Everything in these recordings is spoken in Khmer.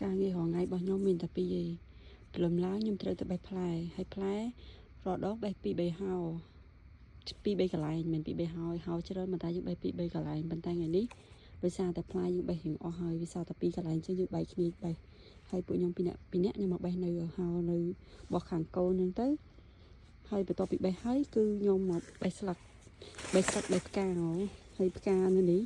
ការងាររាល់ថ្ងៃរបស់ខ្ញុំមានតែពីរឯងព្រលឹមឡើងខ្ញុំត្រូវទៅបេះផ្លែហើយផ្លែរាល់ដងបេះពីរបីហោពីរបីកន្លែងមិនពីរបីហោហោច្រើនប៉ុន្តែយើងបេះពីរបីកន្លែងប៉ុន្តែថ្ងៃនេះដោយសារតែផ្លែយើងបេះរៀងអស់ហើយវាសល់តែពីរកន្លែងអញ្ចឹងយើងបែកគ្នាបេះហើយពួកខ្ញុំពីរនាក់ពីរនាក់ខ្ញុំមកបេះនៅហោនៅរបស់ខាងកូនហ្នឹងទៅហើយបន្ទាប់ពីបេះហើយគឺខ្ញុំមកបេះស្លឹកបេះស្លឹកបេះផ្កាហ៎ហើយផ្កានៅនេះ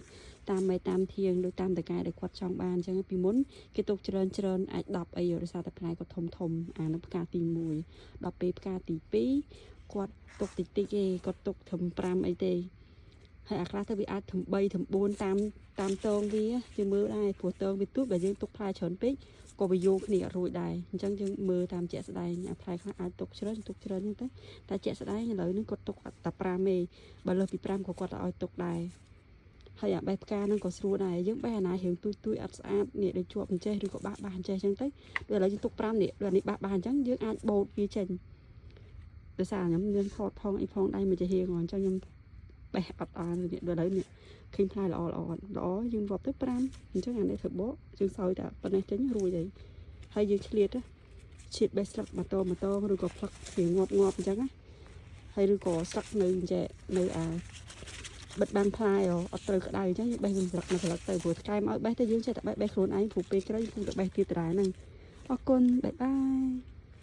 តាមមេតាមធៀងដូចតាមតកែដែលគាត់ចង់បានអញ្ចឹងពីមុន គេទុកច្រើនច្រើនអាច10អីដោយសារតែផ្លែគាត់ធំធំអានោះផ្កាទី1ដល់ពេលផ្កាទី2គាត់ទុកតិចតិចទេគាត់ទុកត្រឹម5អីទេហើយអាខ្លះទៅវាអាចត្រឹម3ត្រឹម4តាមតាមតងវាយើងមើលដែរព្រោះតងវាទូចបើយើងទុកផ្លែច្រើនពេកក៏វាយោគ្នាអត់រួចដែរអញ្ចឹងយើងមើលតាមជាក់ស្ដែងអាផ្លែខ្លះអាចទុកច្រើនទុកច្រើនអញ្ចឹងទៅតែជាក់ស្ដែងឥឡូវនេះគាត់ទុកតែ5ទេបើលើសពី5ក៏គាត់ឲ្យទុកដែរ ហើយអាបេះផ្កាហ្នឹងក៏ស្រួលដែរយើងបេះអាណារៀងទូចទូចអត់ស្អាតនេះដូចជាប់អញ្ចេះឬក៏បាសបាសអញ្ចេះអញ្ចឹងទៅដូចឥឡូវយើងទុក5នេះដូចអានេះបាសបាសអញ្ចឹងយើងអាចបូតវាចេញដោយសារខ្ញុំមានថតផងអីផងដៃមួយជាហៀងអញ្ចឹងខ្ញុំបេះអត់អន់នេះដូចឥឡូវនេះឃើញផ្លែល្អល្អល្អយើងរាប់ទៅ5អញ្ចឹងអានេះធ្វើបកយើងសោយតែប៉ុណ្ណេះចេញរួចហើយហើយយើងឆ្លៀតឆ្លៀតបេះស្លឹកម៉ូតូម៉ូតូឬក៏ផ្លឹកវាងាប់ងាប់អញ្ចឹងណាហើយឬក៏ស្លឹកនៅអញ្ចេះនៅអា បិទបាំងផ្លែអត់ត្រូវក្តៅអញ្ចឹងយើងបេះវាស្លឹកមកស្លឹកទៅព្រោះថែមឲ្យបេះទៅយើងចេះតែបេះបេះខ្លួនឯងព្រោះពេលក្រោយយើងគួរតែបេះទៀតដដែលហ្នឹងអរគុណ bye bye.